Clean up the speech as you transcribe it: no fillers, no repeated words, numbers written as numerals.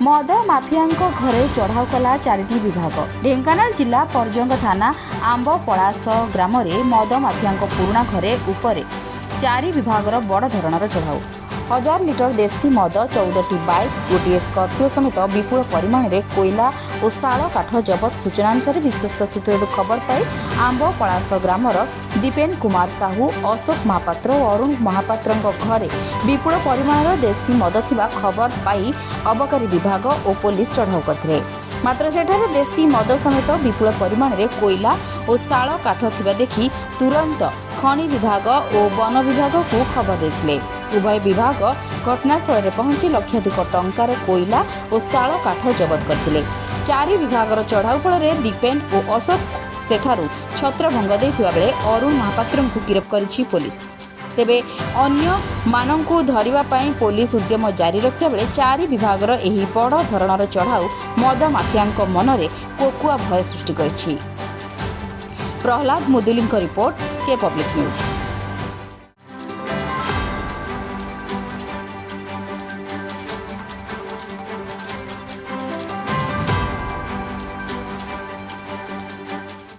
ମଦ ମାଫିଆଙ୍କ ଘରେ ଚଢ଼ାଉ କଲା ଚାରିଟି ବିଭାଗ। ଢେଙ୍କାନାଳ ଜିଲ୍ଲା ପରଜଙ୍ଗ ଥାନା ଆମ୍ବପଳାସ ଗ୍ରାମରେ ମଦ ମାଫିଆଙ୍କ ପୁରୁଣା ଘରେ ଉପରେ ଚାରି ବିଭାଗର ବଡ଼ ଧରଣର ଚଢ଼ାଉ। 1000 ଲିଟର ଦେଶୀ ମଦ, 14ଟି ବାଇକ୍, ଗୋଟିଏ ସ୍କର୍ପିଓ ସମେତ ବିପୁଳ ପରିମାଣରେ କୋଇଲା ଓ ଶାଳ କାଠ ଜବତ। ସୂଚନା ଅନୁସାରେ, ବିଶ୍ୱସ୍ତ ସୂତ୍ରରୁ ଖବର ପାଇ ଆମ୍ବପଳାସ ଗ୍ରାମର ଦୀପେନ କୁମାର ସାହୁ, ଅଶୋକ ମହାପାତ୍ର ଓ ଅରୁଣ ମହାପାତ୍ରଙ୍କ ଘରେ ବିପୁଳ ପରିମାଣର ଦେଶୀ ମଦ ଥିବା ଖବର ପାଇ ଅବକାରୀ ବିଭାଗ ଓ ପୋଲିସ ଚଢ଼ାଉ କରିଥିଲେ। ମାତ୍ର ସେଠାରେ ଦେଶୀ ମଦ ସମେତ ବିପୁଳ ପରିମାଣରେ କୋଇଲା ଓ ଶାଳ କାଠ ଥିବା ଦେଖି ତୁରନ୍ତ ଖଣି ବିଭାଗ ଓ ବନ ବିଭାଗକୁ ଖବର ଦେଇଥିଲେ। ଉଭୟ ବିଭାଗ ଘଟଣାସ୍ଥଳରେ ପହଞ୍ଚି ଲକ୍ଷାଧିକ ଟଙ୍କାର କୋଇଲା ଓ ଶାଳ କାଠ ଜବତ କରିଥିଲେ। ଚାରି ବିଭାଗର ଚଢ଼ାଉ ଫଳରେ ଦୀପେନ ଓ ଅଶୋକ ସେଠାରୁ ଛତ୍ରଭଙ୍ଗ ଦେଇଥିବା ବେଳେ ଅରୁଣ ମହାପାତ୍ରଙ୍କୁ ଗିରଫ କରିଛି ପୋଲିସ। ତେବେ ଅନ୍ୟମାନଙ୍କୁ ଧରିବା ପାଇଁ ପୋଲିସ ଉଦ୍ୟମ ଜାରି ରଖିଥିବା ବେଳେ ଚାରି ବିଭାଗର ଏହି ବଡ଼ ଧରଣର ଚଢ଼ାଉ ମଦ ମାଫିଆଙ୍କ ମନରେ କୋକୁଆ ଭୟ ସୃଷ୍ଟି କରିଛି। ପ୍ରହ୍ଲାଦ ମୁଦୁଲିଙ୍କ ରିପୋର୍ଟ, କେ ପବ୍ଲିକ ନ୍ୟୁଜ୍।